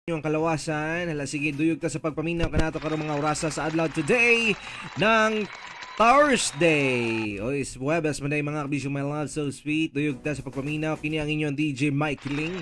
Inyong kalawasan. Hala sige, duyog ta sa pagpaminaw kanato karong mga orasa sa adlaw today ng Thursday. Oy, is Huwebes man day, mga kabisyo, my love, so sweet. Duyog ta sa pagpaminaw, kini ang inyong DJ Mike Ling.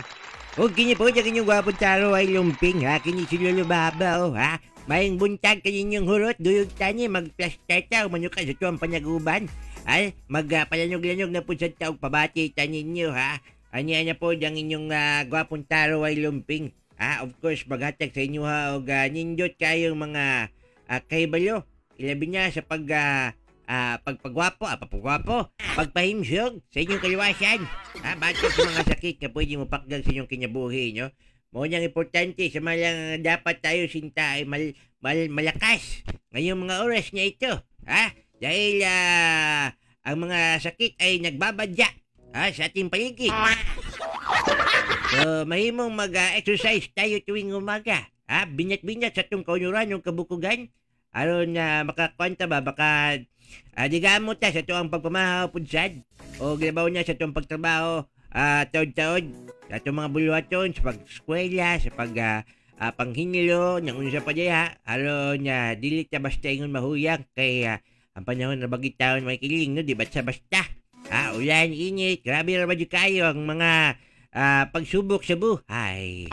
O kini po, ang inyong gwapong taro ay lumping ha. Kini si Lolo Baba, oh, ha. Maayong buntag kaninyong hurot, duyog tani, magplastar ta, manuka sa tuwang panaguban. Ay, magpalanog-lanog na po sa taog pabati ta ninyo, ha. Anya na po ang inyong gwapong taro ay lumping. Ah, of course, maghatag sa inyo ha, og nindot kayong mga kahibalo. Ilabi niya sa pagpagwapo, pagpagwapo, pagpahimsog sa inyong kaluwasan. Ha, batok sa mga sakit na pwede mo pakgang sa inyong kinabuhi, no? Mao niyang importante sa malang dapat tayo sinta ay malakas ngayong mga oras na ito. Ha? Dahil ang mga sakit ay nagbabadya, ha, sa ating paligid. So, mahimong mag-exercise tayo tuwing umaga. Ha? Binyat-binyat sa itong kaunuran ng kabukugan. Aron na makakwanta ba, baka digamot ta sa ito ang pagpamahaw pudsad. O gilabaw niya sa itong pagtrabaho taod-taod. Sa itong mga buluhaton, sa pag-eskwela, sa pag panghinlo, ng unsa pa diha. Aron dili ta basta ingon mahuyang kay ang panahon na bagit taon may kiling, no? Di ba sa basta? Ha, ulan, init, grabe ra ba di kayo ang mga pagsubok sa buhay.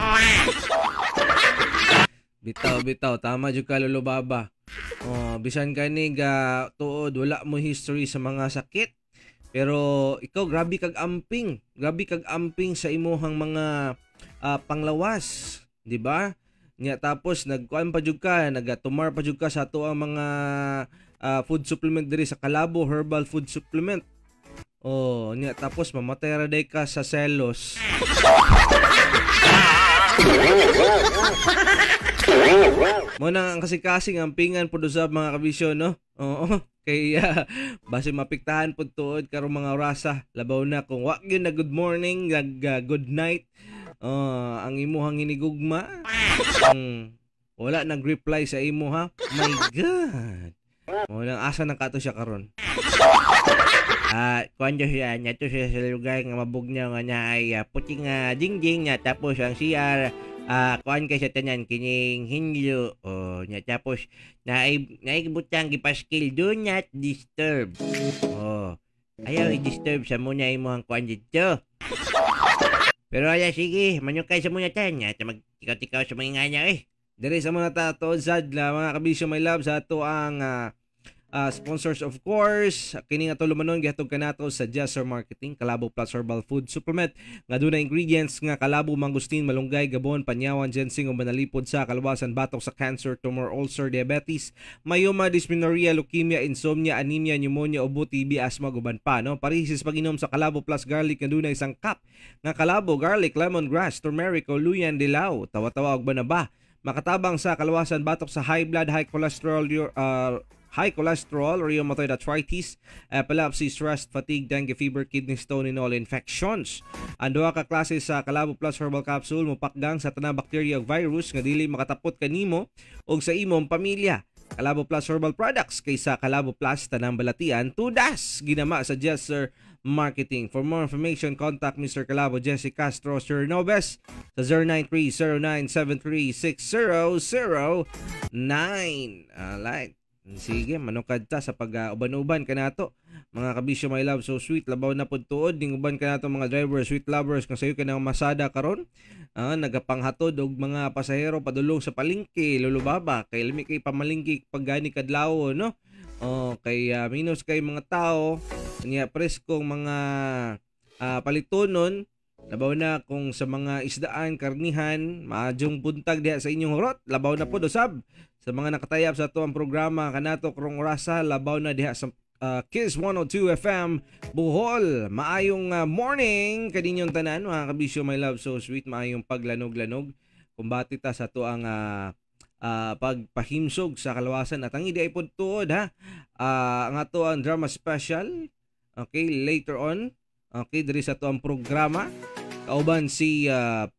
Bitaw, bitaw, tama jud ka, Lolo Baba. Oh, bisan kani ga tuod wala mo history sa mga sakit. Pero ikaw grabe kag amping, grabe kag amping sa imuhang mga panglawas, di ba? Nya tapos nagkuan pa jud ka, nagatumar pa jud ka sa ato ang mga food supplement diri sa Kalabo Herbal Food Supplement. Oh, nya tapos mamatay ra day ka sa selos. Mo na ang kasing-kasing ang pingan pud usab, mga kabisyo, no? Oo. Kay base mapiktahan pud tuod karong mga orasa, labaw na kung wa gyud na good morning, nag good night. Ang imuhang hinigugma. Wala nag-reply sa imo ha. My God. Mo nang asa nang kato siya karon. Kuan siya, nyato siya sa lugar nga mabugnaw nga na ay puting dingding na tapos ang CR kuan kay sa tanan kining hinlo, oh, nya tapos naay naibutang gipaskil "Do not disturb." Oh, ayaw i-disturb sa muna imong kuan didto. Pero ala sige, manukay sa muna tan nya magtikaw-tikaw sa mga ngana eh. Diri sa mga tato sad la mga kabisyo, my love, sa ato ang sponsors, of course. Kini nga tulumanon gihatod kanato sa Jesser Marketing, Kalabo Plus Herbal Food Supplement nga dunay ingredients nga kalabo, mangustin, malunggay, gabon, panyawan, ginseng ug manalipod sa kalwasan, batok sa cancer, tumor, ulcer, diabetes, myoma, dysmenorrhea, leukemia, insomnia, anemia, pneumonia, ubo, TB, asthma ug uban pa, no? Parisis pag-inom sa Kalabo Plus Garlic nga dunay sangkap nga kalabo, garlic, lemongrass, turmeric, luyan, dilaw, tawa-tawa ug banaba. Makatabang sa kalwasan, batok sa high blood, high cholesterol, rheumatoid arthritis, epilepsy, stress, fatigue, dengue fever, kidney stone, and all infections. Ang duha ka klase sa Kalabo Plus Herbal Capsule mopakgang sa tanang bakterya ug virus nga dili makatapot kanimo ug sa imong pamilya. Kalabo Plus Herbal Products, kaysa Kalabo Plus tanang balatian tudas ginama sa Jesser Marketing. For more information, contact Mr. Kalabo Jesse Castro Sir Nobes sa 09309736009. Alright. Sige, manukad ta sa pag-uban-uban kanato. Mga kabisyo, my love, so sweet, labaw na pud tuod ning uban kanato mga drivers, sweet lovers, kung sayo ka ng masada karon, nagapanghatod og mga pasahero padulong sa palengke, lulubaba, kay lami kay pamalengke pag gani kadlaw, no? Oh, kay minus kay mga tao, niya preskong mga palitonon, labaw na kung sa mga isdaan, karnihan, maadyong buntag diha sa inyong hurot, labaw na po usab sa mga nakatayap sa ato ang programa kanato karong orasa, labaw na diha sa Kiss 102 FM Bohol. Maayong morning kaninyong tanan, mga kabisyo, my love, so sweet, maayong paglanog-lanog. Kumbati ta sa ato ang pagpahimsog sa kalawasan at ang idi ay pod tuod ha. Ang ato ang drama special. Okay, later on. Okay, diri sa ato ang programa. Kauban si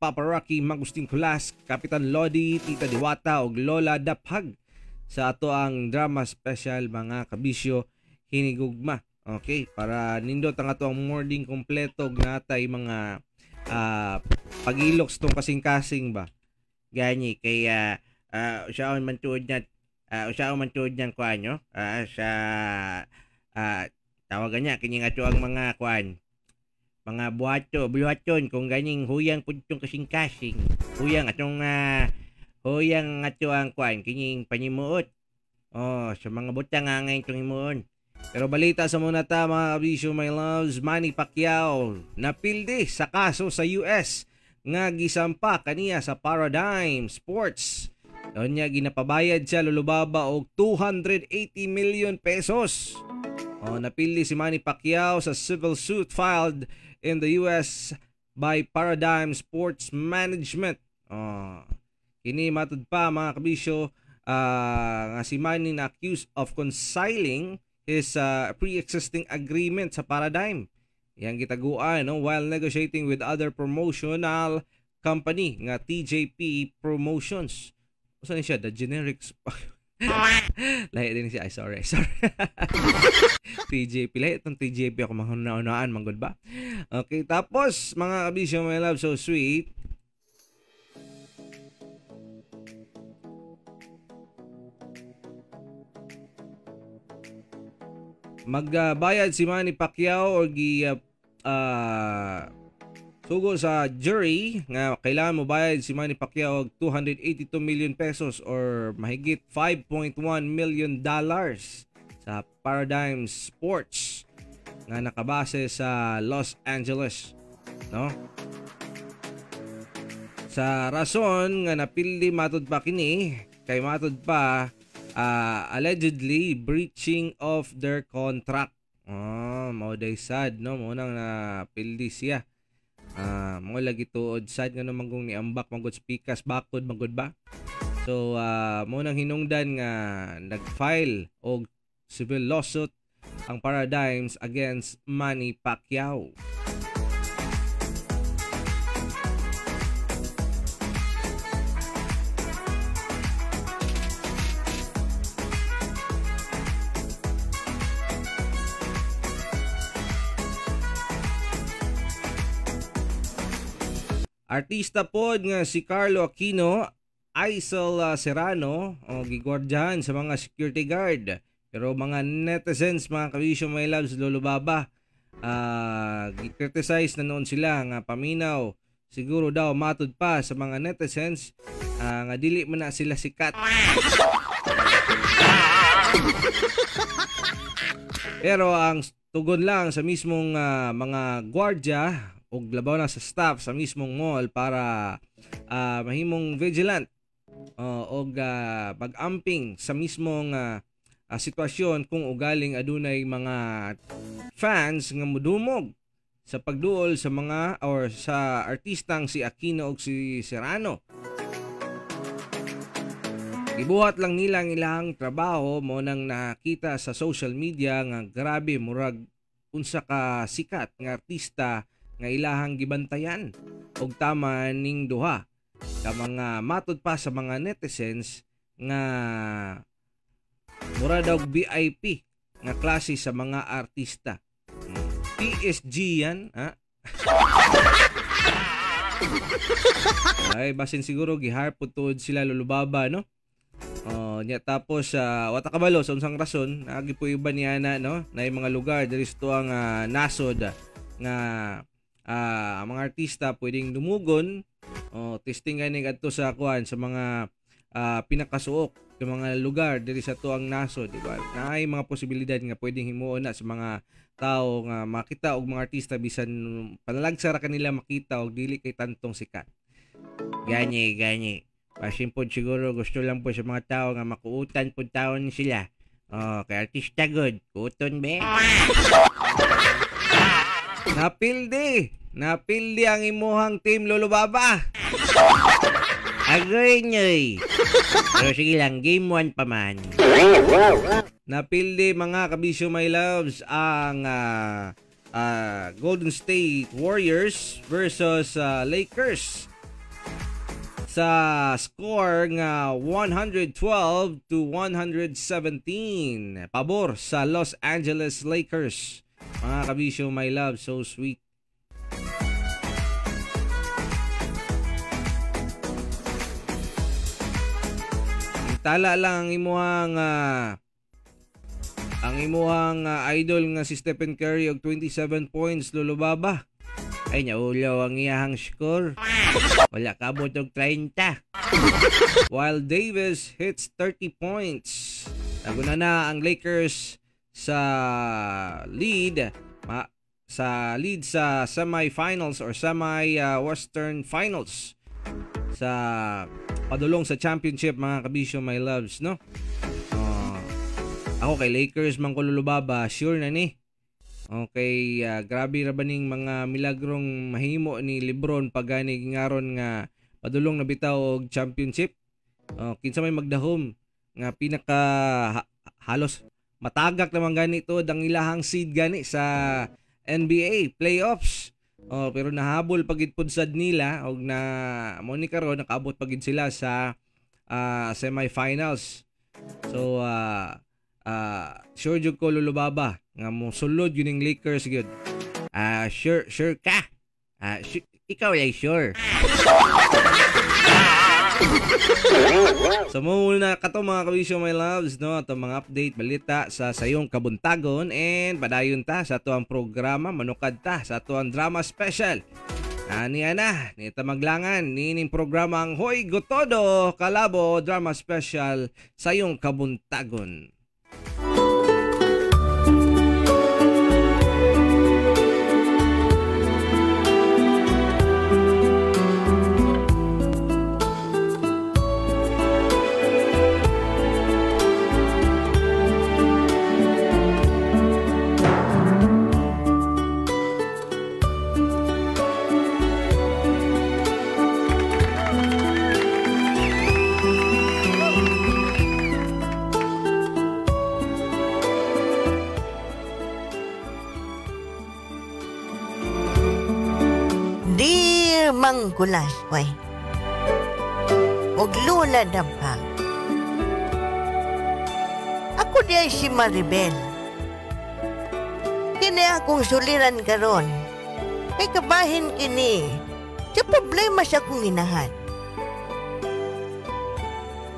Papa Rocky Magustin Kulas, Kapitan Lodi, Tita Diwata ug Lola Daphag sa ato ang drama special, mga kabisyo hinigugma. Okay, para nindot ang ato ang morning kompleto natay mga pagilok sa tong kasing-kasing ba. Gani kay usaon man tuod na usaon man tuod niyang kuan, no? Sa tawagan niya kini nga ang mga kuan, mga buhato, buhaton kung ganing huyang pud tong kasing-kasing. Huyang atong huyang ato ang kuan kining panimuot. Oh, sa mga butang nga ngayon itong himuon. Pero balita sa muna ta mga kabisyo my loves, Manny Pacquiao napildi sa kaso sa US nga gisampa kaniya sa Paradigm Sports. Doon niya ginapabayad siya lulubaba og 280 million pesos. Oh, napildi si Manny Pacquiao sa civil suit filed in the US by Paradigm Sports Management. Oh, kini matud pa mga kabisyo nga si Manny na accused of concealing his pre-existing agreement sa Paradigm. Yang gitaguan, no, while negotiating with other promotional company nga TJP Promotions. Usa ni siya, the generics. Lahi din siya. Ay, sorry. Sorry. TJP. Lahi itong TJP ako mahuna-unaan. Manggod ba? Okay, tapos mga kabisyo my love, so sweet. Magbayad si Manny Pacquiao or gi sugo sa jury nga kailangan mo bayad si Manny Pacquiao og 282 million pesos or mahigit $5.1 million sa Paradigm Sports nga nakabase sa Los Angeles, no? Sa rason nga napili matud pa kini kay matud pa allegedly breaching of their contract. Oh, mao day sad, no? Mao nang napildi siya. Mao lagi tuod sad nga naman kung niambak magud pikas bakod magud ba. So mao nang hinungdan nga nag-file og civil lawsuit ang Paradigms against Manny Pacquiao. Artista pod nga si Carlo Aquino, Aisel Serrano, o gigwardyahan sa mga security guard. Pero mga netizens, mga kabisyo my loves, lolo baba, gi-criticize na noon sila nga paminaw. Siguro daw matud pa sa mga netizens nga dili man na sila sikat. Pero ang tugon lang sa mismong mga gwardya og labaw na sa staff sa mismong mall para mahimong vigilant og pag-amping sa mismong sitwasyon kung ugaling adunay mga fans nga mudumog sa pagduol sa mga or sa artistang si Aquino og si Serrano. Gibuhat lang nila ang ilang trabaho mo nang nakita sa social media nga grabe murag unsa ka sikat nga artista nga ilahang gibantayan og tama ning duha ka mga matud pa sa mga netizens nga mura daw VIP nga klase sa mga artista. PSG yan, ha? Ay basin siguro gihire pud tuod sila lulubaba, no? Nya tapos wata kabalo sa unsang rason agi po iba niya na, no, na mga lugar diri sa tuang nasod nga ang mga artista pwedeng dumugon o testing gani kadto sa kuan sa mga pinakasuok ng mga lugar diri sa tuang nasod, di ba? Naay mga posibilidad nga pwedeng himuon na sa mga tao nga makita og mga artista bisan panalagsa ra kanila makita og dili kay tantong sikat. Gani gani. Basin pod siguro gusto lang po sa mga tao nga makuutan pod taon sila. Oh, kay artista good, kuuton be. Napildi! Napildi ang imuhang team Lolo Baba. Agoy nyoy. Pero sige lang, game 1 pa man. Napildi mga kabisyo my loves ang Golden State Warriors versus Lakers sa score nga 112 to 117 pabor sa Los Angeles Lakers. Mga kabisyo my love, so sweet. Nagtala lang ang imuhang idol nga si Stephen Curry og 27 points, Lolo Baba. Ay, naulaw ang iyahang score. Wala kabot og 30. While Davis hits 30 points. Naguna na ang Lakers sa lead sa semifinals or semi-Western Finals sa padulong sa championship, mga kabisyo, my loves, no? Ako kay Lakers man ko, Lolo Baba, sure na ni. Okay, grabe ra ba ning mga milagrong mahimo ni LeBron pag gani ngaron nga padulong na bitaw og championship. Kinsa may magdahom nga pinaka halos matagak naman ganito ang ilahang seed gani sa NBA playoffs. Oh, pero nahabol pagid pud sad nila og na mo ni karon nakaabot pagid sila sa semifinals. So sure jud ko, Lolo Baba, nga mo sulod yun yung Lakers gyud. Sure sure ka. Ikaw ay sure. So muna kato, mga kabisyo, my loves, no, ato mga update balita sa sayong kabuntagon, and padayon ta sa ato ang programa, manukad ta sa ato ang drama special. Ani ana ni tamaglangan nining programa ang Hoy Gotodo Kalabo Drama Special sayong kabuntagon. Dear Mangkulas, oy. Og Lola Dampang. Ako diay si Maribel. Kini akong suliran karon. Kay kabahin kini sa problema sa akong inahan.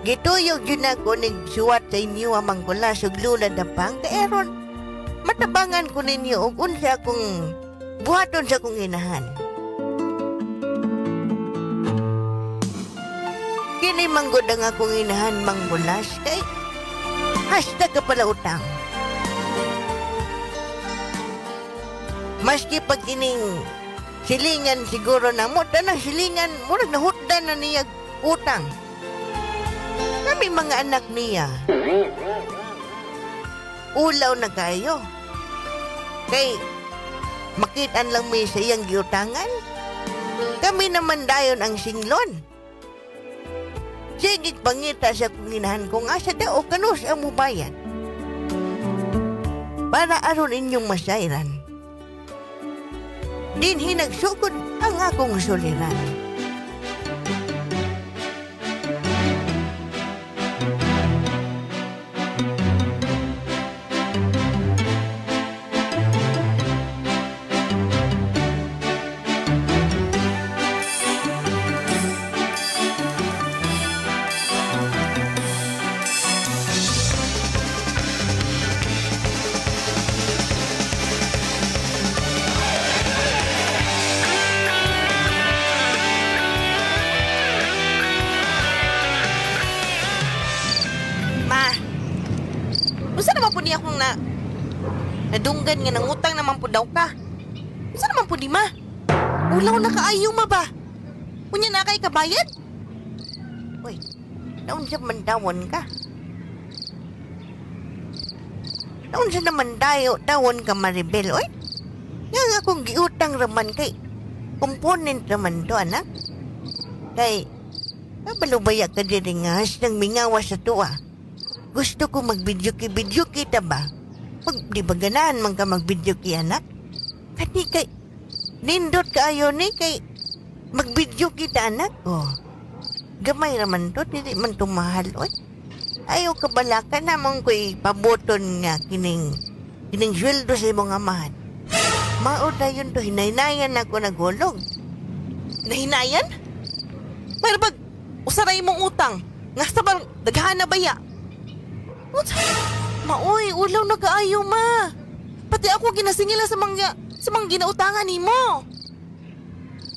Gituyog yun ako nagsuwat sa inyo ang Mangkulas ug Lola Dampang kay aron matabangan ko ninyo og unsa akong buhaton sa akong inahan. Kini manggod ang akong inahan, Mangkulas, kay hasta ka pala utang. Maski pag kining silingan siguro na mo, tanang silingan, murag nahutdan na niya utang. Kami mga anak niya, ulaw na kayo. Kay makitaan lang mi sa iyang giutangan. Kami naman dayon ang singlon. Sige, pangita sa kong inahan kung asa daw o kanus ang mubayan. Para aron inyong masairan. Dinhi nagsugod ang akong suliran. Unsa naman po niya akong nadunggan nga nangutang naman po daw ka? Unsa naman po di ma? Ulaw na kaayo ma ba? Unya na kay kabayad? Uy, naunsa man dawon ka? Naunsa naman dawon ka, Maribel, oy? Nga nga akong giutang raman kay component raman to, anak. Kay, kabalubaya ka diri nga hasnang mingawa sa tuwa. Gusto ko mag-video kita ba? Pag di ba ganahan man ka mag-video ki, anak? Kani kay, nindot kaayo ni kay mag-video kita, anak. Oh, gamay raman to, dili man tumahal, oy. Ayaw kabalaka namang ko'y paboton nga kining sweldo sa imong amahan. Mao dayon to, hinaynayan ako nagulog. Nahinayan? Pero pag usaray mong utang, Nga sa bang daghan na baya? Unsa? Maoy, ulaw na kaayo ma. Pati ako ginasingila sa mga ginautangan nimo.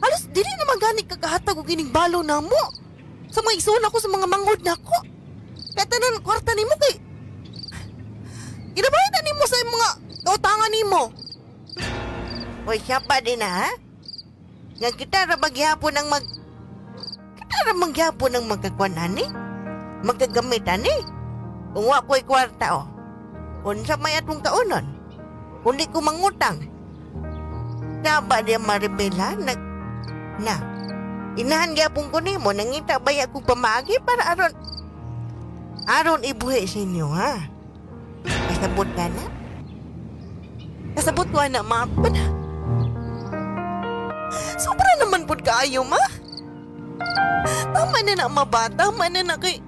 Halos dili naman gani kakahatag og ining balo namo. Sa mga igsoon ako sa mga manghod nako. Kaya tanan kwarta nimo kay ginabayad na nimo sa mga kautangan nimo. Oy, siya pa din ha? Nga kita ra maghihapon ang Kita ra maghihapon ang magkakuan ani? Magkagamit ani? Kung wa ko'y kwarta o. Unsa may atong kaunon? Kung di ko mangutang. Saba di Maribel ha? Na, inahan gyapon ko nimo, nangita baya kong pamaagi para aron ibuhi sa inyo ha? Kasabot ka na? Kasabot ko na, ma. Sobra naman pod kaayo, ma. Tama na na, ma ba? Tama na na kay...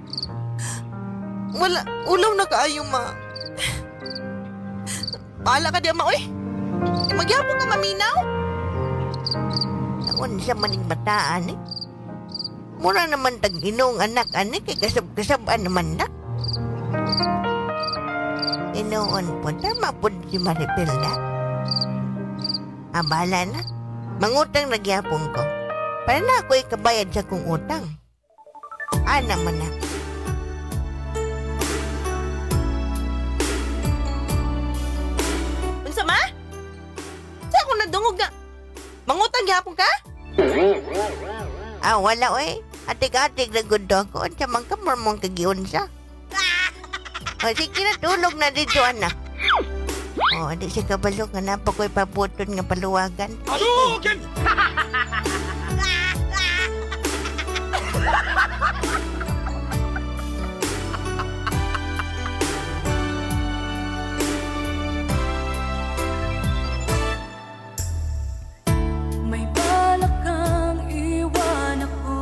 Wala, ulaw na kaayo, ma. Bahala ka di, ma, oy. Magyapon ka, maminaw. Naon siya maning bataan, eh. Mura naman tag-inong anak, ani, kay kasab-kasabaan naman na. Inoon po, tama po si Maribel na. Abala na. Mangutang nagyapon ko. Para na ako ikabayad sa kong utang. Ana man na. Unsa ma? Sa akong nadungog na mangutang gyapon ka? Ah, wala oy. Atik-atik na gud ako. Unsa man ka mong kagiunsa? O, sige na, tulog na dito, anak. O, di siya kabalo nga na pa ko'y paputon nga paluwagan. Hadouken! May balak kang iwan ako.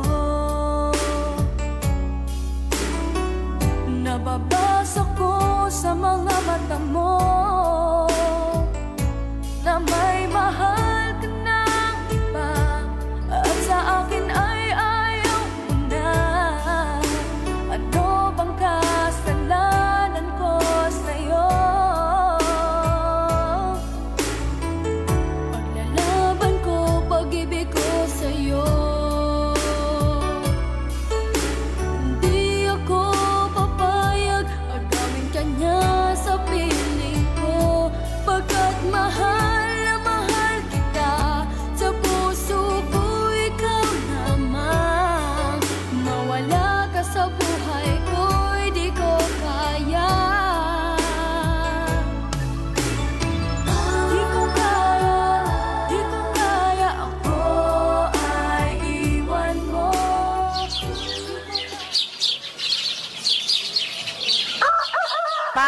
Nababasa ko sa mga mata mo na may mahal ka ng iba at sa akin ay ayaw mo na. Ano bang kasalanan ko sa'yo? Paglalaban ko, pag-ibig ko sa'yo. Hindi ako papayag, agawin ka niya sa piling ko. Pagkat mahal na mahal kita, sa puso ko ikaw lamang. Mawala ka sa buhay ko'y di ko kaya. Di ko kaya, di ko kaya, ako ay iwan mo. Ma?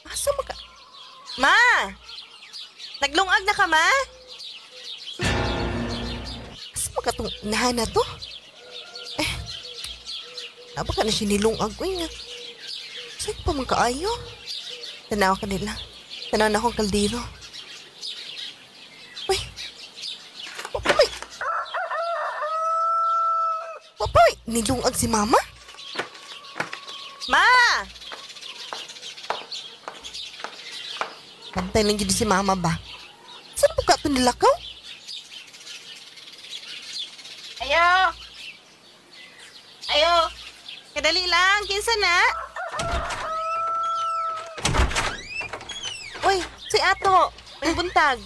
Asa maka... Ma! Naglungag na ka, ma? Asa maka tong inahan na to? Eh, baka na sinilungag ko nga. Saan pa man kaayo? Tanaw ka nila. Tanaw na akong kaldero. Uy! Papay! Papay! Nilungag si mama? Ma! Pantay lang yun si mama ba? Saan po ka ito nilakaw? Ayo! Ayo! Kadali lang, kinsa na? Uy, si Ato. May buntag.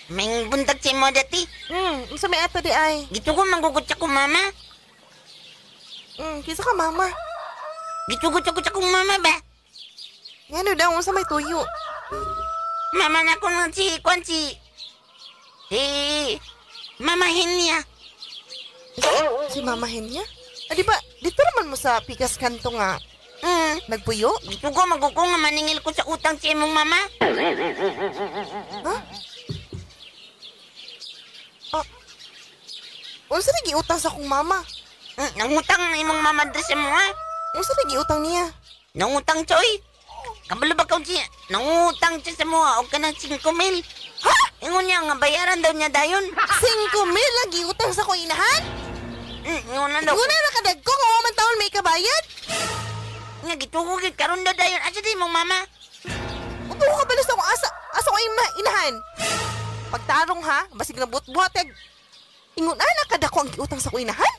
May buntag si mo dati. Unsa may ato di ay? Gito ko manggugot sa kong mama. Kinsa ka mama? Gitugot ko sa kong mama ba? Ngano daw unsa may tuyo? Mama na ko nung si Kwan si... Si... Mama Henya. Si Mama Henya? Ah, di ba, dito naman mo sa Pikas Kanto nga. Nagpuyo? Gito ko magugo nga maningil ko sa utang si imong mama. Ha? Ah, unsa nagi utang sa akong mama? Nangutang ang imong mama diri sa mo ha? Unsa nagi utang niya? Nangutang choy. Kabalo ba kaw siya? Nangutang siya sa mo ha? Og kanang 5,000. Ha? Ingon niya nga bayaran daw niya dayon. 5,000 lagi utang sa akong inahan? Nguna daw. Nguna na kadagko nga wa man taon may kabayad. Nga gitugo gid karon daw dayon. Asa di mong mama? Upo ko kabalo sa akong asa, asa ko inahan. Pagtarong ha, basig na buhat-buhat ag. Ingon ana kadako ang giutang sa akong inahan.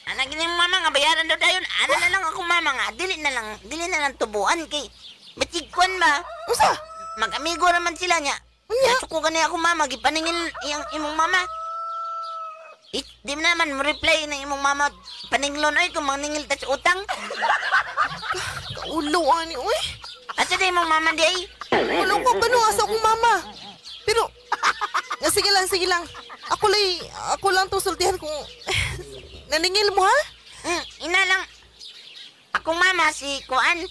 Ana gini mong mama nga bayaran daw dayon. Ana na lang akong mama nga dili na lang tubuan kay batig kuan ba? Unsa? Mag-amigo naman sila niya. Unya? Nasuko gani ako mama gipaningil iyang imong mama. Di naman mo reply ng imong mama paninglon oy kung maningil ta sa utang. Kaulo ani oy. Asa di imong mama di ay? Wala ko ba asa akong mama. Pero sige lang, sige lang. Ako lang to sultihan kung naningil mo ha? Ina lang. Akong mama si Kuan.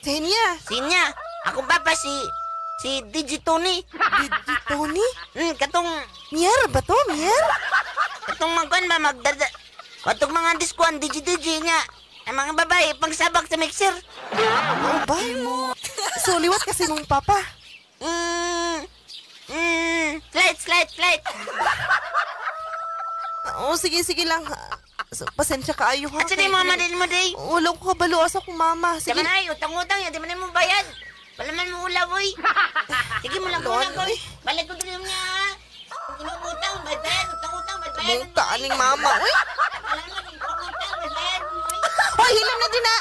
Si Henya. Si Henya. Akong papa si DJ Tony. DJ Tony? Katong Mier ba to? Mier? Katong magkuan ba magdada katong mga diskuan DJ DJ nga. Ang mga babae pangsabak sa mixer. Oo ba? So liwat kasi mong papa. Flight. Oo, sige, sige lang. So, pasensya ka ayo ha. At sa mama din mo day. Wala ko kabalo asa kong mama. Sige. Sige na ay, utang-utang yan. Di man mo bayad. Wala man mo ulaw, oy. Sige mo lang Doon, ko. Balik ko din niya. Utang-utang, bayad. Utang-utang, bayad. Mungka aning mama, oy. Wala man, utang-utang, bayad. Hoy, hilam na din na.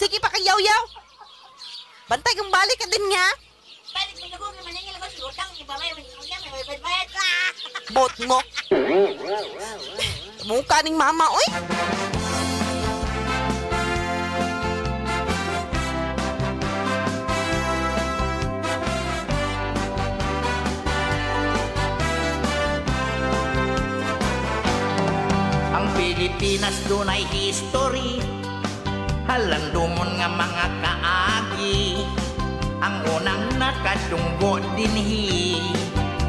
Sige pa kayaw-yaw. Bantay kung balik ka din nga. Balik mo na ko, maningil ako sa utang. Ibabay, may bayad. Bot mo. Mungka aning mama, oy. Ang Pilipinas dunay history, halandumon nga mga kaagi. Ang unang nakadunggo dinhi,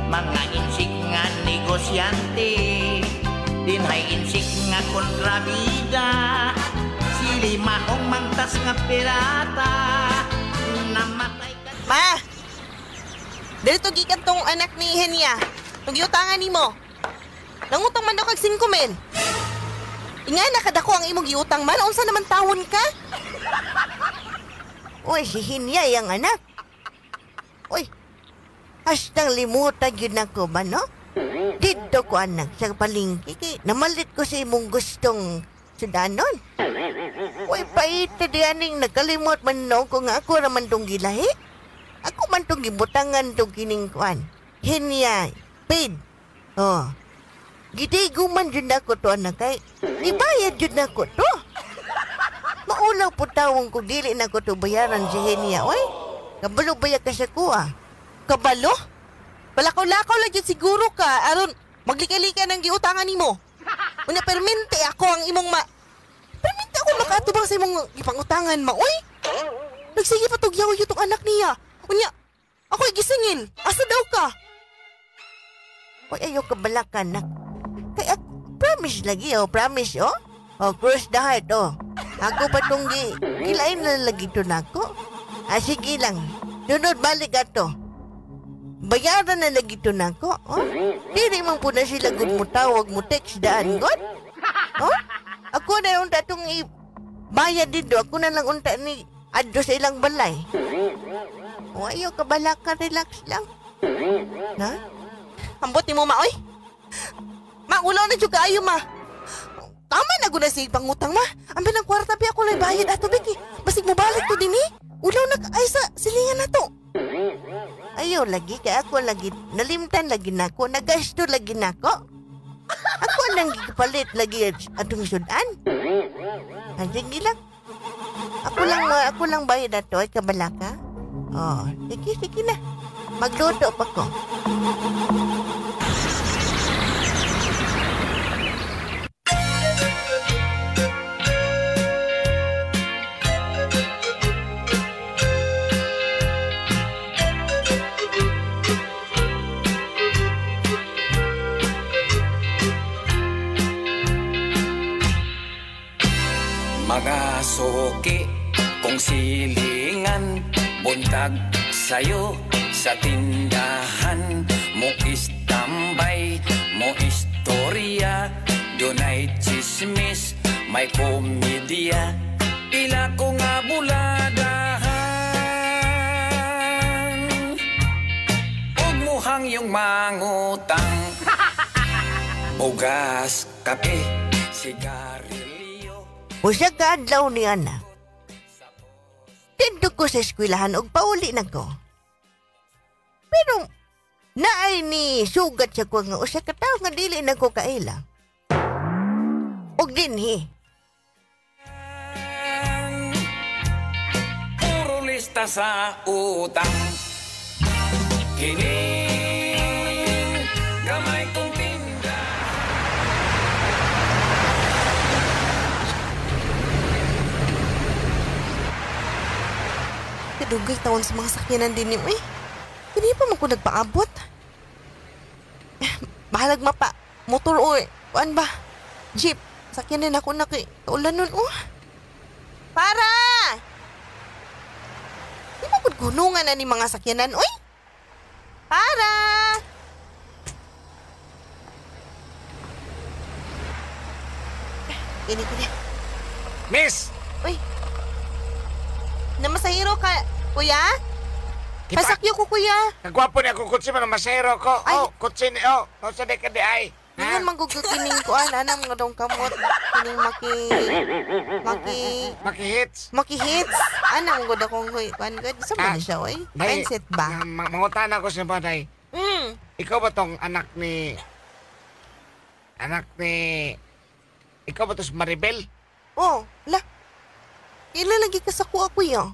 mga insik nga negosyante. Dinhay insik nga kontrabida, sili mahong mangtas nga pirata. Namatay ka. Ma! Dito gikan tong anak ni Henya. Tugiutangan nimo. Nangutang man daw kag 5 mil. Inga nakadako ang imong giutang man, unsa naman tawon ka? Uy, si Henya yang anak. Uy, hastang limutan yun ako ba, no? Dito ko anak sa palengke kay namalit ko sa imong gustong sudanon. Uy, paita di aning nakalimot man no ko nga ako raman tong gilahi. Ako man tong gibutangan tong kining kuan. Henya, paid. Oh. Gidigo man dyan ako to anak kay ibayad dyan ako to. Maulaw po tawong ko dili na ko to bayaran si Henya. Uy, kabalo baya ka sa kuha. Kabalo? Palakaw-lakaw lang dyan siguro ka. Aron, maglikay-likay ng giutangan nimo. Una, permente ako ang imong ma... Permente ako makatubang sa imong ipangutangan, ma. Uy, nagsige pa tugyaw yung tong anak niya. Unya, ako'y gisingil. Asa daw ka? Uy, ayaw kabalakan, anak. Kaya, promise lagi, oh. Promise, oh. Oh, cross the heart, oh. Ako pa tong gilain na lagi to na ako. Ah, sige lang. Sunod balik ato. Bayaran na lagi to na ako, oh. Dili man po na sila good mo tawag mo text daan, god. Oh? Ako na unta tong bayad dito. Ako na lang unta ni adto sa ilang balay. Oh, ayaw kabalaka, relax lang. Na? Ambot ni mo, ma, oy. Ma, ulaw na dyan kaayo, ma. Tama na guna sa pangutang, ma. Ambi ng kwarta, pi ako lang bayad ato, Biki. Basig mo balik to din, eh. Ulaw na ay sa silingan na to. Ayaw lagi, kaya ako lagi, nalimtan lagi na ako, nagasto lagi na ako. Ako lang gipalit lagi atong sudan. Sige lang. Ako lang bayad ato, ay kabalaka. Oh, sige, sige na. Magluto pa ko. Mga suki kong silingan, buntag sa'yo sa tindahan. Mo istambay, mo istorya, dunay chismis. chismis, may komedya, ila ko nga buladahan. Ug muhang yung mangutang. Bugas, kape, sigarilyo. Usa ka adlaw ni anak. Didto ko sa eskwelahan og pauli na ko. Pero naay ni sugat sa ko nga usa ka tawo nga dili na ko kaila. Og dinhi. Puro lista sa utang. Kining gamay kong tinda. Kadugay taon sa mga sakyanan din ni eh. Hindi pa man ko nagpaabot. Bahalag mapa. Motor o kuan ba? Jeep. Sakyanan ako na kay kaulan nun oh. Para! Di mo pud gunungan na ni mga sakyanan oy. Para! Kini kini. Miss! Uy. Namasahiro ka, kuya? Pasakyo ko, kuya. Kagwapo niya akong kutsi, man masahiro ko. Ay. Oh, kutsi ni, oh. Kutsi ni ka di ay. Ngayon manggugukining ko, anang mga dong kamot. Kining maki... Maki-hits. Maki-hits. Anang gud akong kuan gud. Sa man siya, oy? Mindset ba? Mangutan ako siya ba, day? Mm. Ikaw ba tong anak ni... Ikaw ba to si Maribel? Oh, la. Kailan lagi ka sa kuha, kuya?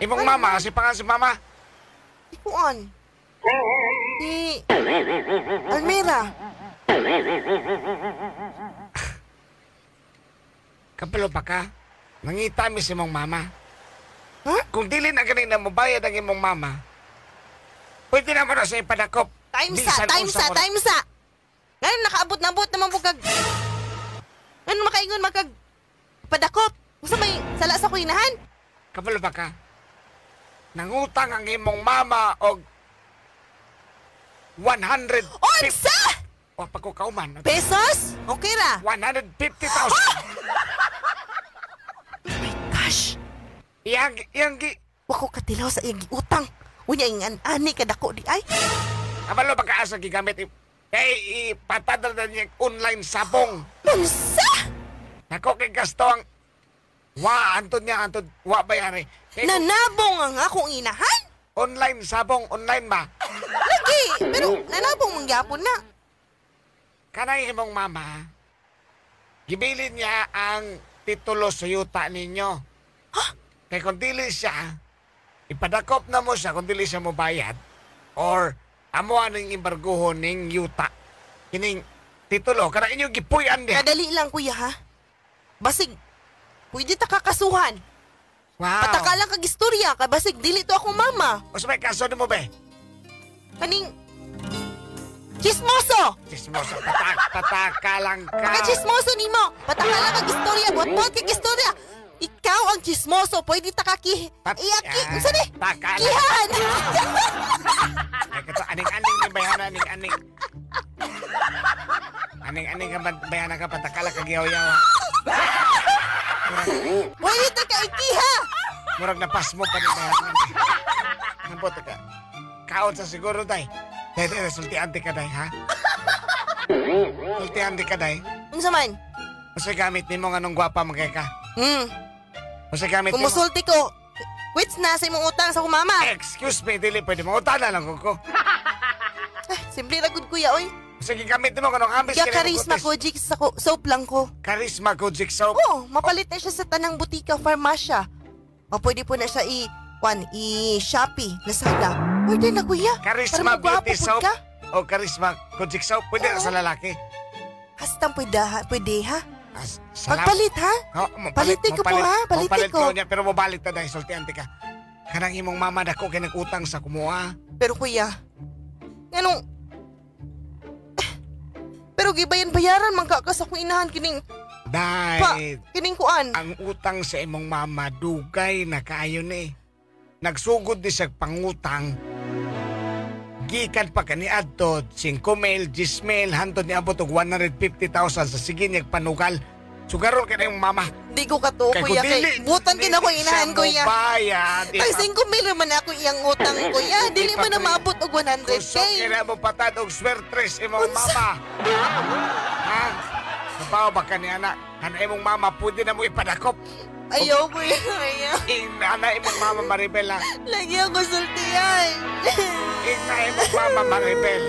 Imong mama, kasi pangalan si mama? Si kuan. Si... Almira. Kapalo pa ka? Nangita mi si imong mama. Huh? Kung dili na ganun na mobayad ang imong mama, pwede naman na sa ipadakop. Time sa! Ngayon nakaabot-nabot naman po kag... Ngayon makaingon magkag... Padakop! Gusto may sala sa kuinahan? Kapalo ba ka? Nangutang ang imong mama og 100... Unsa! O, pagkukauman. Pesos? Okay ra. 150,000. Oh my gosh! Iyang... Wako katilaw sa iyang giutang. Unya ing ani kadako di ay. Kabalo ba ka asa gigamit? Kay ipatadal na niya online sabong. Unsa! Nako kay gasto ang... Wa, antod niya, antod. Wa bayari. Kay, nanabong ang akong inahan? Online sabong, online ba? Lagi! Pero nanabong mangyapon na. Kanay imong mama, gibilin niya ang titulo sa yuta ninyo. Huh? Kay kung dili siya, ipadakop na mo siya kung dili siya mo bayad or amo aning imbarguhon ning yuta. Kining titulo, kana inyong gipuy-an diha. Kadali lang kuya ha. Basig, pwede ta kakasuhan. Wow. Pataka lang kag istorya, kay basig dili to akong mama. O sa may kaso nimo be? Kaning chismoso. Chismoso, pataka lang ka. Paka chismoso nimo. Pataka lang kag istorya, buot-buot kag istorya. Ikaw ang chismoso, pwede ta kaki. Iyaki, unsa ni? Taka lang. Kihan. Ay kato aning-aning ni bayana aning-aning. Aning-aning ka bayana ka pataka lang kag yaw-yaw. Pwede ta ka ikiha. Murag napas mo pa ni bayana. Nambot ka. Kaon sa siguro day. Day, day, sultian di ka day, ha? Sultian di ka day. Unsa man? Unsay gamit nimo nga nung gwapa magay ka? Unsay gamit nimo? Kumusulti ko. Quits na sa imong utang sa akong mama. Excuse me, dili pwede mo utang na lang ko. Simple ra gud kuya oy. Unsay gigamit nimo kanong ambis Kaya Charisma Kojic soap lang ko. Charisma Kojic soap? Oo, mapalit na siya sa tanang butika, farmasya. O pwede po na siya i-Shopee, Lazada. Pwede na kuya. Charisma Beauty Soap o Charisma Kojic Soap, pwede na sa lalaki. Hastang pwede ha? Pwede ha? Pagpalit ha? Oh, Palitin ko po ha? Palitin ko. Niya, pero mabalit na dahil sultian ka. Kanang imong mama dako kay nag-utang sa kumuha. Pero kuya, anong... Pero gibayan-bayaran man ka sa akong inahan kining... Dahil... Kining kuan. Ang utang sa imong mama dugay na kaayo ni. Nagsugod ni siya pangutang. Gikan pa kaniadto 5,000, 10,000 hantod niabot og 150,000 sa sige niyag panugal. Sugaron ka na yung mama. Di ko katuo, kuya. Kay, butan kin ako inahan, kuya. Tag 5,000 man ako iyang utang, kuya. Dili man na maabot og 100K. Kusog kina mo patad og swertres imong mama. Ha? Kabaw ba ka ni anak? Ana imong mama, pwede na mo ipadakop. Ayaw, kuya. Ayaw. Ana imong mama Maribel, ha? Lagi ako sultihan. Ina imong mama Maribel.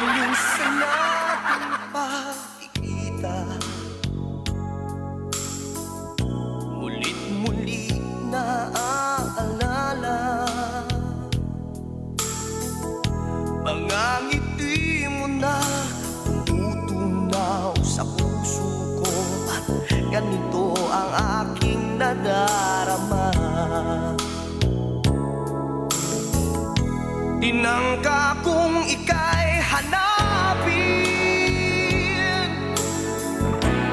Minsan natin pagkikita, mulit-muli naaalala mga ngiti mo na tumutunaw sa puso ko. At ganito ang aking nadarama. Tinangka kong ika'y hanapin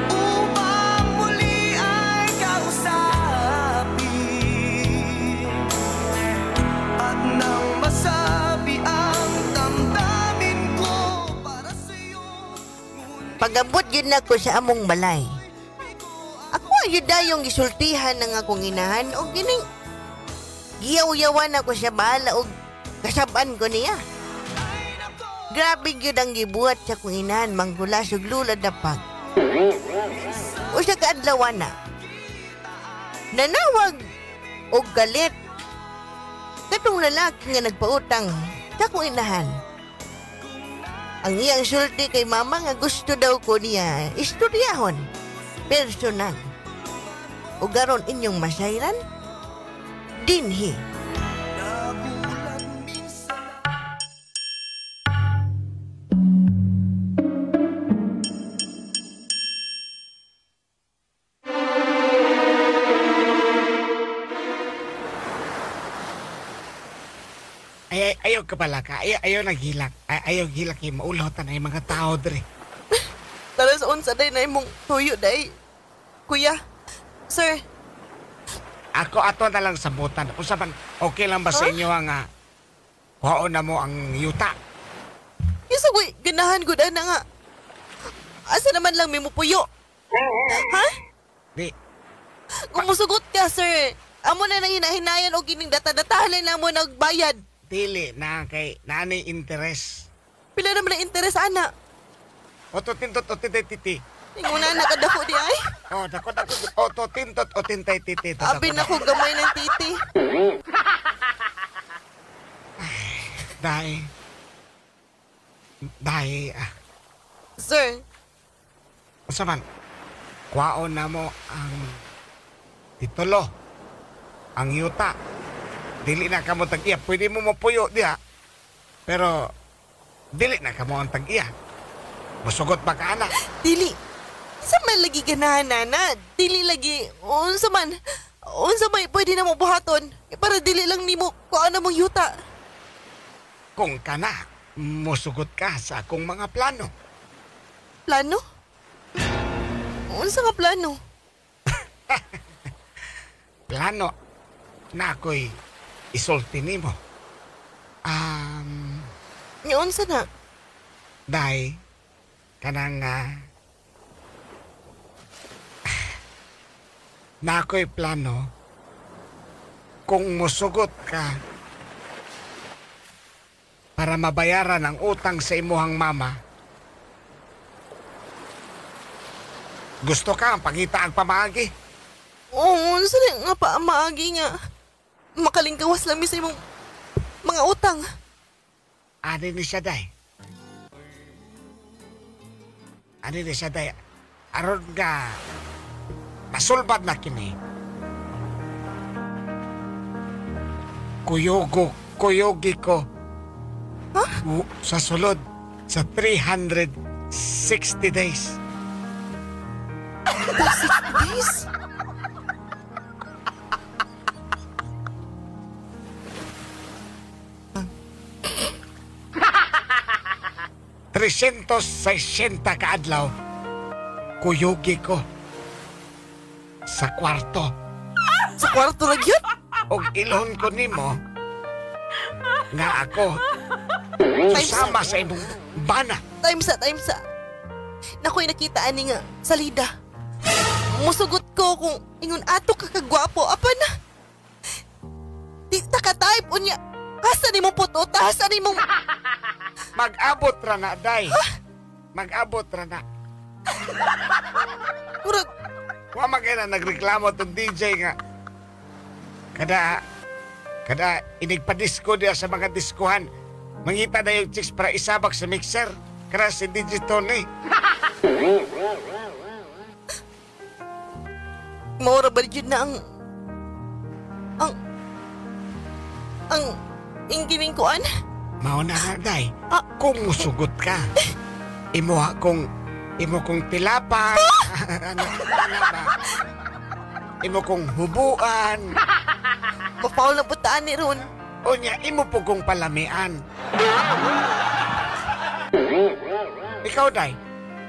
upang muli ay kausapin. At nang masabi ang damdamin ko para sa'yo. Pag-abot yun ako sa among balay, ako ayun dayong gisultihan ng akong inahan o gining giyaw-yawan ako sa bahala o kasabaan ko niya. Grabe yun ang gibuhat sa akong inahan, manghulas ug lulad na pag. Usa ka adlaw na, nanawag og galit katong lalaki nga nagpautang sa akong inahan. Ang iyang sulti kay mama nga gusto daw ko niya istudyahon personal. O garon inyong masayran dinhi. Ayaw ka pala ka. Ayaw naghilak. Ayaw hilak. Maulhotan ay mga tao dre. Tara sa unsa day na imong tuyo day. Kuya, sir. Ako ato na lang sambutan. Unsa man, okay lang ba sa inyo ang kuhaon na mo ang yuta? Yes, ako'y ganahan gud ana nga. Asa naman lang may mupuyo? Ha? Di. Kung musugot ka, sir. Amo na nang hinahinayan o kining data-datahan na mo nagbayad. Dili na kay naanay interest. Pila naman ang interest ana? Oto tintot o tintay titi. Inguna na kadako di ay. Oh, dako dako oto tintot o tintay titi. Abi na ko gamay ng titi. Dai. Dai. Sir. Unsa man? Kuhaon na mo ang titulo. Ang yuta. Dili na kamo tag-iya. Pwede mo mapuyo diha. Pero dili na kamo ang tag-iya. Musugot ba ka, anak? Dili. Sa man lagi ganahan, nana. Dili lagi. Unsa man. Unsa may pwede na mo buhaton. Para dili lang nimo kuhaan na mong yuta. Kung ka na, musugot ka sa akong mga plano. Plano? Unsa nga plano? Plano na ako'y isulti nimo. Unsa na? Day, kanang na ako'y plano kung musugot ka para mabayaran ang utang sa imuhang mama. Gusto ka ang pangita ang pamaagi? Oo, unsa na nga pamaagi nga? Makalingkawas lang mi sa imong mga utang. Ani ni siya, day. Ani ni siya, day. Aron nga masulbad na kini. Kuyugi ko. Huh? Sa sulod sa 360 days. 360 days? $360 kaadlaw, kuyugi ko sa kwarto. Sa kwarto ra gyud? Og ilhon ko nimo nga ako Susama sa imong bana. Time sa. Nakoy nakita ani nga salida. Musugot ko kung ingon ato ka kagwapo apa na. Di ta ka type unya. Asa nimo puto, asa nimo. Mag-abot ra na day. Mag-abot ra na. Murag wa man kay na nagreklamo tong DJ nga. Kada inigpa-disco diya sa mga diskuhan. Mangita na yung chicks para isabak sa mixer. Kara si DJ Tony. Maura ba yun na ang inggining kuan? Mao na nga, day. Kung musugot ka, imo kong tilapa, ano ba? Imo kong hubuan. Mapaul na putaan ni Ron. O niya, imo po kong palamian. Ikaw, day,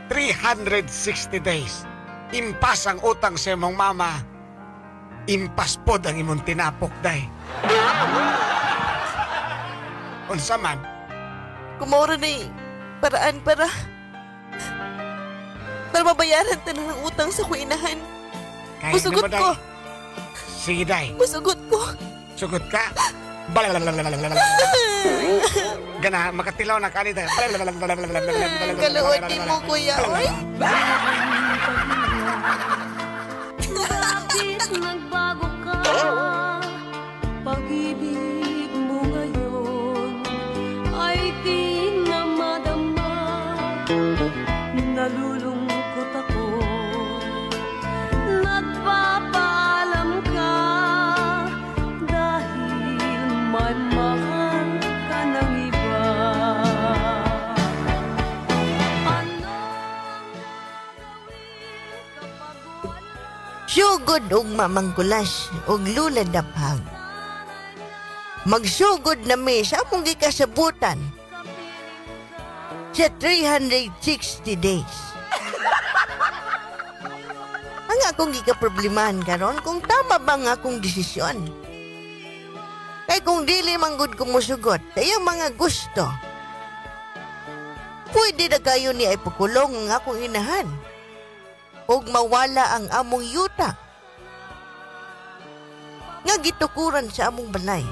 360 days. Impas ang utang sa imong mama. Impas pod ang imong tinapok, day. Unsa man? Kumaura na paraan para mabayaran tanan ang utang sa kuinahan. Kaya musugot mo, ko. Sige, day. Musugot ko. Sugot ka? Gana, makatilaw na ka nito. Kaluod din mo, kuya. Oy. Bakit nagbago ka? Pag-ibig mo ngayon ay di na madama. Nalulungkot ako. Nagpapaalam ka dahil may mahal ka ng iba. Ano ang gagawin kapag wala? Sugod og mamangkulas og lula daphag. Magsugod na mi sa among gikasabutan sa 360 days. Ang akong gikaproblemahan karon kung tama ba ang akong desisyon. Kay kung dili man gud ko mosugot sa iyang mga gusto, pwede na kayo ni ay pakulong ang akong inahan og mawala ang among yuta nga gitukuran sa among balay.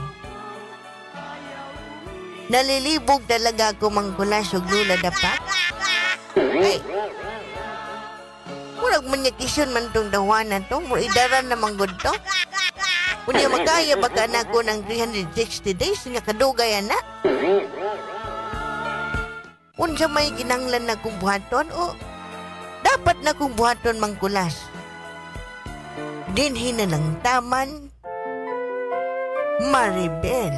Nalilibog talaga ako mangkulas og lula dapat. Ay, murag manyakisyon man tong dawanan to, murag idaran na manggod to. Unya makaya ba ka na ko ng 360 days nga kadugay ana? Unsa may ginanglan na kong buhaton o dapat na kong buhaton mangkulas? Dinhi na lang taman, Maribel.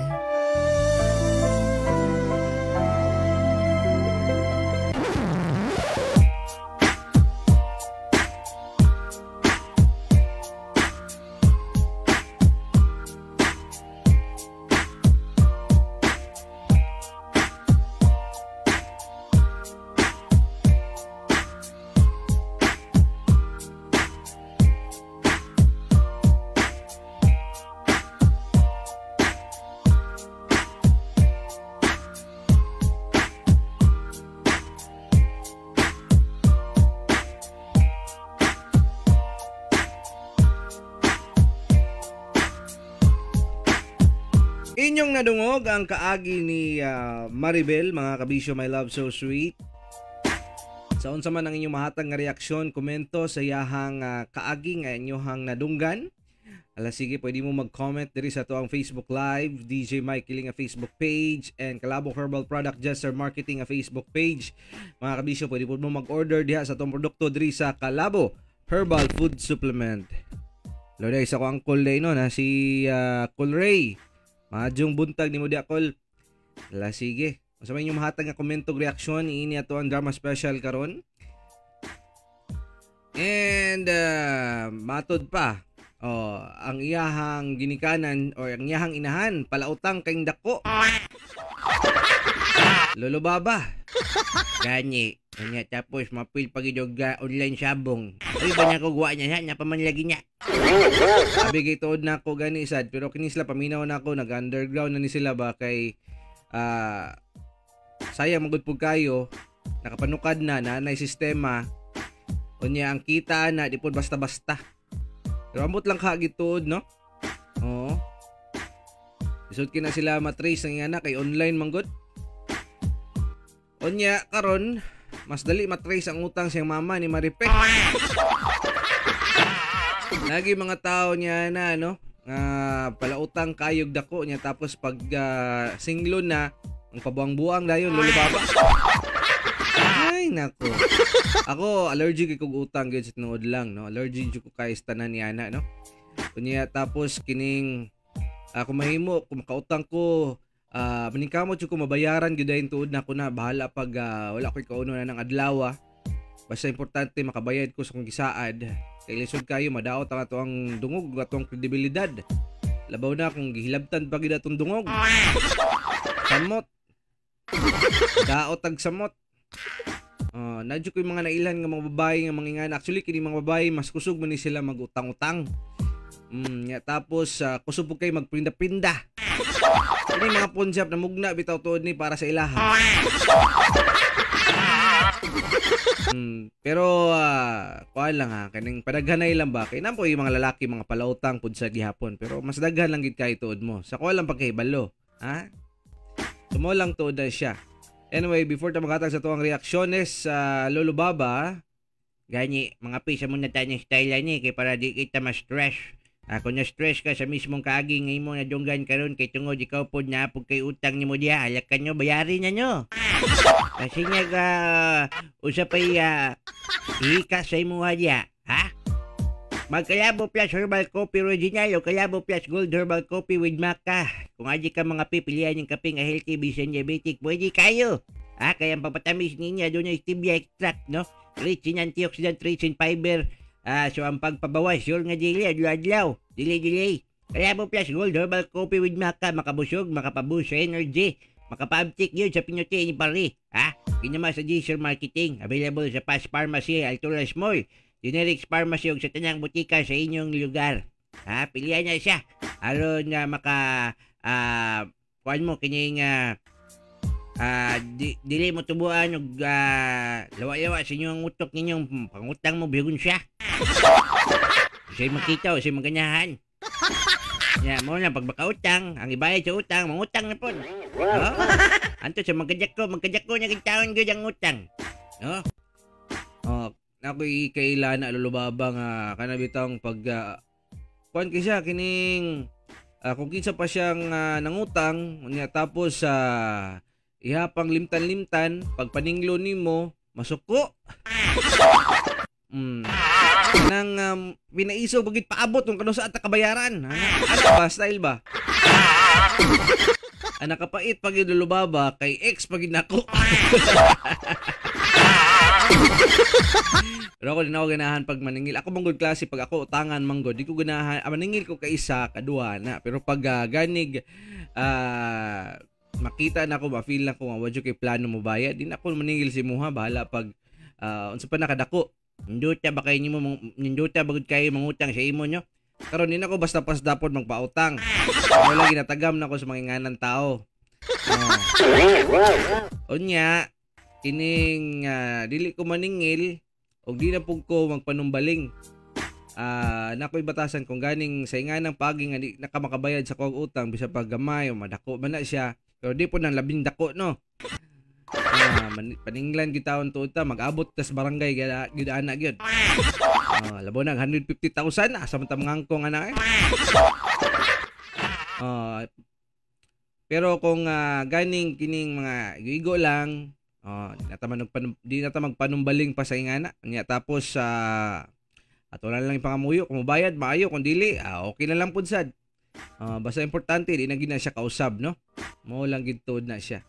Inyong nadungog ang kaagi ni Maribel, mga kabisyo, my love so sweet. Sa unsa man ang inyong mahatag nga reaksyon, komento sa iyahang kaagi nga inyohang nadunggan. Ala sige, pwede mo mag-comment diri sa ato ang Facebook Live, DJ Mike Kiling nga Facebook page, and Kalabok Herbal Product Jester Marketing nga Facebook page. Mga kabisyo, pwede po mo mag-order diha sa atong produkto diri sa Kalabo Herbal Food Supplement. Lord, isa ko ang call day no na si Col Ray. Madyong buntag ni mo di akol. Ala sige. Unsa may inyong mahatag nga komento ug reaksyon iini ato ang drama special karon. And matod pa. Oh, ang iyahang ginikanan or ang iyahang inahan palautang kayong dako. Lolo Baba. Gani. Kanya tapos mapil pag idog online sabong. Uy, ba na ko guwa niya, napaman lagi niya. Sabi kay tuod na ako gani sad, pero kini sila paminaw na ako, nag-underground na ni sila ba kay Sayang magud pud kayo, nakapanukad na naanay sistema. Unya ang kita na di pud basta-basta. Pero ambot lang ka gituod, no? Oo. Isod kina sila matrace ang ingana kay online manggod. Unya karon mas dali matrace ang utang siyang mama ni Maripe. Lagi mga tao niya na no, nga palautang kayog dako niya tapos pag singlon na ang pabuang-buang dayon Lolo Baba. Ay nako. Ako allergic kay kog utang gyud sa tinuod lang no. Allergic jud ko kay sa tanan niya na no. Unya tapos kining kung mahimo kung makautang ko maningkamot jud ko mabayaran gyud dayon tuod na ko na bahala pag wala ko'y kauno na ng adlaw. Basta importante makabayad ko sa kong gisaad. Kay lisod kayo madaot ang ato ang dungog ug atong kredibilidad. Labaw na kung gihilabtan pa gyud atong dungog. Samot. Daot ag samot. Nadyo ko yung mga nailan nga mga babae nga mangingana. Actually kini mga babae mas kusog man ni sila magutang-utang. Ya, tapos kusog po kay magpinda-pinda. Kini mga punjab na mugna bitaw tuod ni para sa ilaha. Pero kuan lang ha, kaning padaghanay lang ba kay nampo yung mga lalaki mga palautang pud sa gihapon, pero mas daghan lang gid kay tuod mo. Sa kuan lang pagkahibalo, ha? Tumo lang tuod na siya. Anyway, before ta maghatag sa tuang reaksyones sa Lolo Baba, gani mga pisa mo na tayo ng style ani kay para di kita ma-stress. Kung na-stress ka sa mismong kaagi nga imo na dunggan karon kay tungod ikaw pod na pug kay utang nimo diha, alak kanyo bayarin na nyo. Kasi nga usa pay hika sa imuha diha, ha? Magkalabo Plus Herbal Coffee Original o Kalabo Plus Gold Herbal Coffee with Maca. Kung adi ka mga pipilian ng kape nga healthy bisan diabetic, pwede kayo. Ha, kaya ang papatamis niya doon yung stevia extract, no? Rich in antioxidant, rich in fiber. So ang pagpabawas, sure nga dili, adlaw-adlaw, dili-dili. Kalabo Plus Gold Herbal Coffee with Maca, makabusog, makapaboost sa energy, makapaabtik yun sa pinuti ni pare. Ha? Kinama sa Gsr Marketing, available sa Paz Pharmacy, Alturas Mall, Generics Pharmacy ug sa tanang butika sa inyong lugar. Ha, pilihan na siya. Aron nga maka kuan mo kining dili mo tubuan og lawa-lawa sa inyong utok ninyong pangutang mo bigon siya. Siya makita o siya maganyahan. Ya, mo na pag makautang, ang ibayad sa utang, mangutang na pod. Oh, anto sa magkadyak ko niya taon gyud ang utang. No? Oh, ako'y kaila na Lolo Baba nga kana bitong pag kuan kay siya kining kung kinsa pa siyang nangutang unya tapos sa ihapang limtan-limtan pagpaninglo nimo masuko. Nang pinaisog bagit paabot kung kano sa ata kabayaran. Ana ba style ba? Ana kapait pag Lolo Baba kay ex pag nako. Pero ako din ako ganahan pag maningil. Ako manggod klase pag ako utangan manggod, di ko ganahan maningil ko kay isa kadua na. Pero pag ganig makita na ako, ma-feel na ko nga wadyo kay plano mo bayad, di na ako maningil si muha, bahala pag unsa pa nakadako. Ninduta ba kayo nimo, ninduta bagud kayo mangutang sa imo nyo? Karon di na ako basta pas dapod magpautang. Wala ginatagam na ako sa mga inganan tao. Unya kining dili ko maningil og di na pug ko magpanumbaling. Nakoy batasan kung ganing sa inganang pagi nga di na ka makabayad sa kuwang utang bisa pag gamay o madako man na siya, pero di po nang labing dako no. Paninglan gitawon tuod ta mag-abot tas barangay gyud ana gyud. Labo nang 150,000 asa man ta mangangkong ana eh. Pero kung ganing kining mga igo lang, di na ta magpanumbaling pa sa ingana. Nya tapos ato na lang ipangamuyo kung mobayad maayo, kung dili okay na lang pud sad. Basta importante di na gid na siya kausab no. Mao lang gid tuod na siya.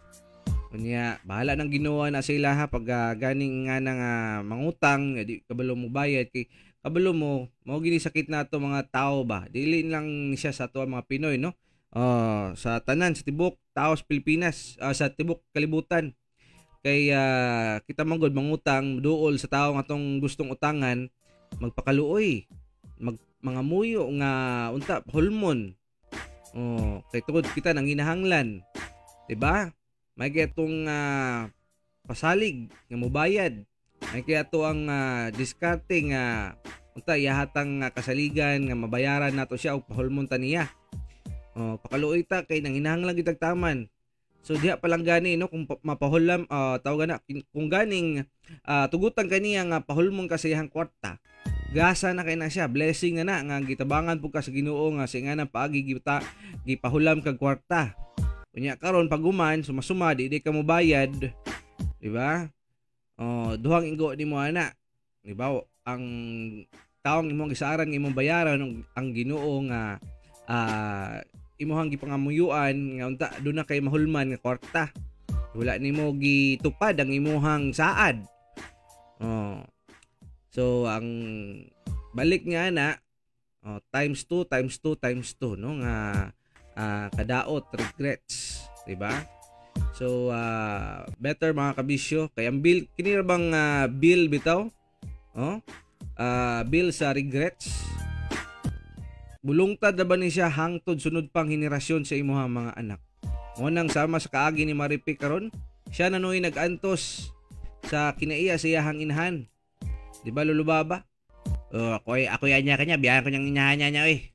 Unya bahala nang Ginoo na sa ilaha pag ganing nga nang mangutang di kabalo mo bayad kay kabalo mo mao gini sakit nato mga tao ba. Dili lang siya sa ato mga Pinoy no. Sa tanan sa tibok tao sa Pilipinas, sa tibok kalibutan. Kay kita man gud mangutang duol sa tao nga atong gustong utangan magpakaluoy, mga muyo nga unta hulmon. Oh, kay tungod kita nang hinahanglan, 'di ba? May kay atong pasalig nga mobayad. May kay ato ang diskarte nga unta iyahatang kasaligan nga mabayaran nato siya og pahulmon ta niya. Oh, pakaluoy ta kay nanginahanglan gyud taman. So diha pa lang gani no, kung mapahulam tawag na kung ganing tugutan kaniya nga pahulmon ka sa iyang kwarta, gasa na kay na siya, blessing na na nga gitabangan pud ka sa Ginoo nga sa inganang paagi gita gipahulam kag kwarta. Unya karon paguman sumasuma di ka mobayad, di ba? Oh, duhang inggo nimo ana, di ba? Ang taong imong gisaaran nga imong bayaran ang Ginoo nga imuhang gipangamuyuan nga unta doon na kay mahulman nga kwarta. Wala nimo gitupad ang imuhang saad. Oh. So ang balik nga na oh, times 2 times 2 times 2 no nga kadaot regrets, di ba? So better mga kabisyo kay ang bill kini ra bang bill bitaw? Oh? Bill sa regrets. Bulungtad na ba ni siya hangtod sunod pang henerasyon sa imuha mga anak. Mo nang sama sa kaagi ni Maripi karon, siya na noy nag-antos sa kinaiya sa iyahang inahan. Di ba Lolo Baba? Oh, ako yan niya kanya, biyahan ko niyang inahan niya oy.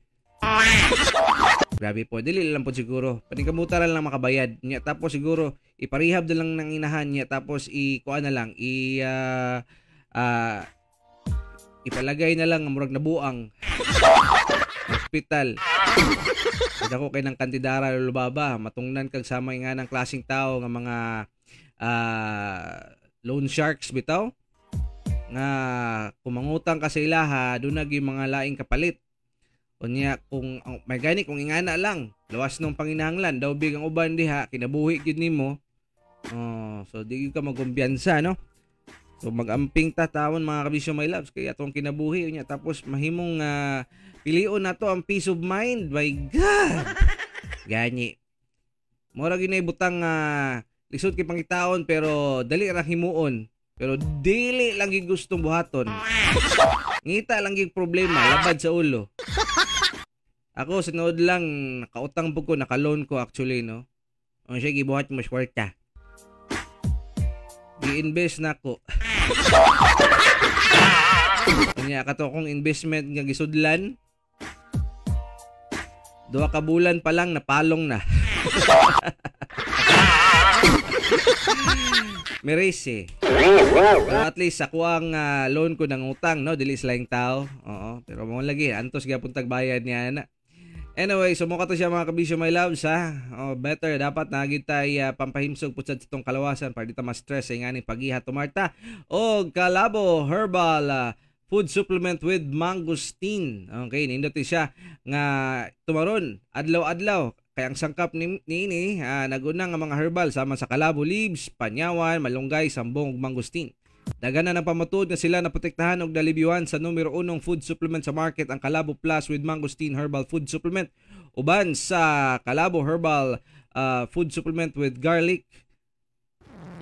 Grabe po, dili lang po siguro. Paningkamutaran lang makabayad niya tapos siguro iparehab na lang ng inahan niya tapos ikuan na lang, ipalagay na lang murag nabuang hospital. Ako kay ng kantidara Lolo Baba, matungnan kag sama nga ng klaseng tao nga mga loan sharks bitaw nga kung mangutang ka sa ilaha doon na gyud mga laing kapalit. Unya kung may gani kung ingana lang lawas nung panginahanglan daw big ang uban diha kinabuhi gyud nimo. Oh, so di gyud ka magkumpiyansa no. So magamping ta tawon mga kabisyo my loves kay atong kinabuhi unya tapos mahimong pilion nato ang peace of mind. My God. Gani. Mura gyud nay butang lisod kay pangitaon pero dali ra himuon. Pero dili lang gyud gustong buhaton. Ngita lang gyud problema labad sa ulo. Ako sa nood lang nakautang pud ko, naka-loan ko actually no. Ang siya gibuhat mo kwarta. Gi-invest na ko. Unya kato akong investment nga gisudlan. 2 ka bulan pa lang napalong na. Merese. Pero at least ako ang loan ko ng utang no, dili sila yung tao. Oo, pero mo lagi antos gyapon tagbayad niya na. Anyway, so mukha to siya mga kabisyo my loves ha. Oh, better dapat na gid tay pampahimsog pud sa itong kalawasan para di ta ma-stress sa ingani paggihat tumarta. Og Kalabo Herbal Food Supplement with Mangosteen. Okay, nindot siya nga tumaron adlaw-adlaw. Kay ang sangkap niini naguna nga mga herbal sama sa kalabo leaves, panyawan, malunggay, sambong ug mangosteen. Daghan na ng pamatuod nga sila naprotektahan og nalibyuhan sa numero 1 food supplement sa market ang Kalabo Plus with Mangosteen Herbal Food Supplement uban sa Kalabo Herbal Food Supplement with Garlic.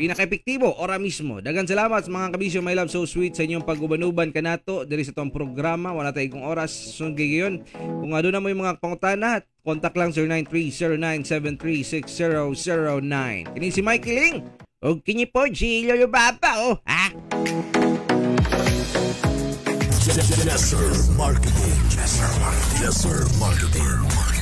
Pinaka-epektibo ora mismo. Dagan salamat mga kabisyo my love so sweet sa inyong pag-uban-uban kanato diri sa tong programa. Wala tay igong oras sunod gayon. Kung aduna mo yung mga pangutana, contact lang 0930-973-6009. Kini si Mikey Ling. Og kini po si Lolo Baba oh ha. Yes, sir. Marketing. Yes, sir. Marketing. Yes, sir. Marketing.